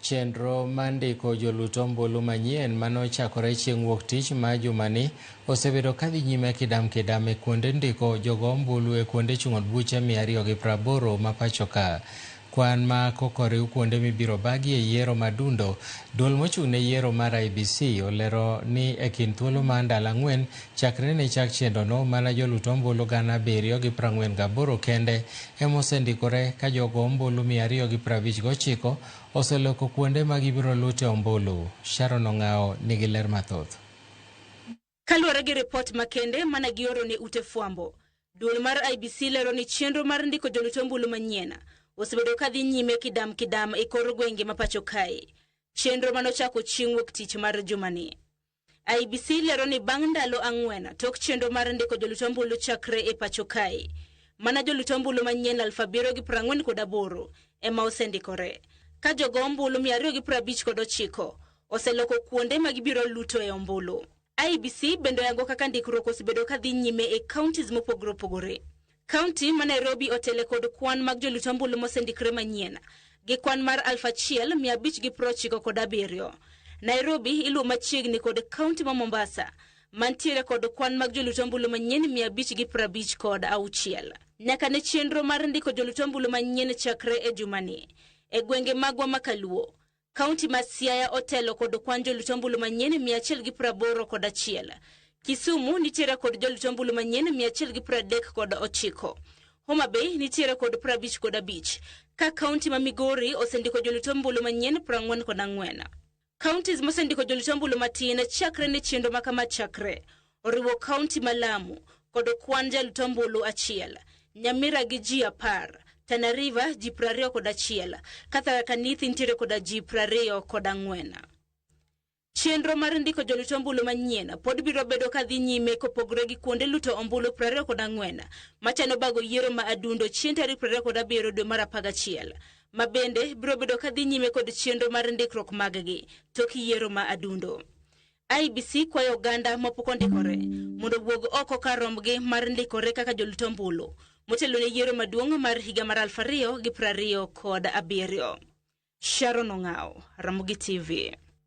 Chenro mar ndiko jolut ombulu manyien manochakore chieng' wuok tich ma jumani osebedo kadhi nyime kidam kidam e kuonde ndiko jogo ombulu e kuonde chung' od buche 280 ma pachoka. Kwan ma kokoriw kuonde mibiro bagi e yiero madundo, duol mochung' ne yiero mar IEBC olero ni e kind thuolo mar ndalo ang'wen chakre ne chak chenrono mana jolut ombulu 748 kende ema osendikore ka jogo ombulu 259 oseloko kuonde ma gibiro lute ombulu. Sharon Ong'awo nigi ler mathoth. Kaluwore gi ripot makende mane gioro ne ute fwambo, duol mar IEBC lero ni chenro mar ndiko jolut ombulu manyien osebedo ka dhi nyime kidam kidam e kor gwenge ma pacho kae. Chenro manochako chieng' wuok tich mar jumani. IEBC lero ni bang' ndalo 4 tok chenro mar ndiko jolut ombulu chakre e pacho kae, mana jolut ombulu manyien 7,048 ema osendikore, ka jogo ombulu 259 oseloko kuonde ma gibiro luto e ombulu. IEBC bende oyango kaka ndikruok osebedo ka dhi nyime e counties mopogore opogore. Kaunti ma Nairobi otele kod kwan mag jolut ombulu mosendikre manyien gi kwan mar 1,597. Nairobi iluwo machiegni kod kaunti ma Mombasa mantiere kod kwan mag jolut ombulu manyien 556. Nyaka ne chenro mar ndiko jolut ombulu manyien chakre e jumani e gwenge magwa ma Kaluo, Kaunti ma Siaya otelo kod kwan jolut ombulu manyien 181. Kisumu nitiere kod jolut ombulu manyien 139. Homa Bay nitiere kod 55, ka kaunti ma Migori osendiko jolut ombulu manyien 44. Counties mosendiko jolut ombulu matin chakre ne chenro ma kama chakre oriwo kaunti ma Lamu kod kwan jalut ombulu achiel, Nyamira gi ji 10, Tana River ji 21, ka Tharaka Nithi nitiere koda ji 24. Chenro mar ndiko jolut ombulu manyien pod biro bedo ka dhi nyime kopogore gi kuonde luto ombulu 24 machano bago yiero ma adundo chieng' tarik 27 dwe mar 11, ma bende biro bedo ka dhi nyime kod chenro mar ndikruok maggi tok yiero ma adundo. IEBC kwayo oganda mapok ondikore mondo owuog oko kar rombgi mar ndikore kaka jolut ombulu motelo ne yiero maduong' mar higa mar 2027. Sharon Ong'awo, Ramogi TV.